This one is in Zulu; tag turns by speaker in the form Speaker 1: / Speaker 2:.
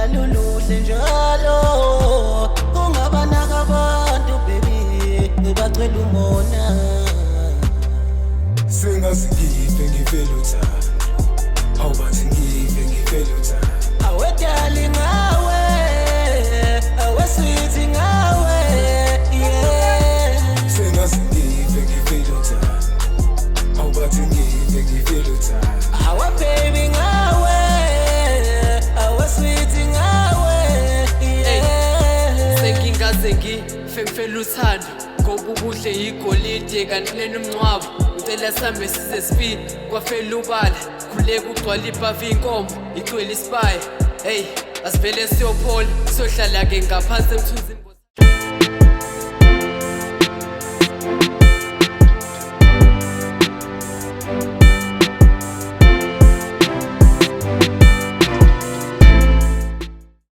Speaker 1: Uhlala uluhle njalo, ungabanaka abantu, baby, bacela umona.
Speaker 2: Sengaze ngife ngifele uthando. Awubathi ngife ngifele uthando.
Speaker 1: Awe darling, ngawe, awe sweet, ngawe, yeah.
Speaker 2: Sengaze ngife ngifele uthando. Awubathi ngife ngifele uthando.
Speaker 1: Awe baby, ngawe, awe sweet, ngawe, yeah.
Speaker 3: Sengingaze ngife ngifela uthando, ngoba ubuhle yigolide kanti lena umncwabo. Ngicela sihambe size sifike kwafela ubala. Khuleka ugcwala ibhavu, inkomo igcwele isibaya. Hey, asivele siyophola, siyohlala-ke ngaphansi emthunzini.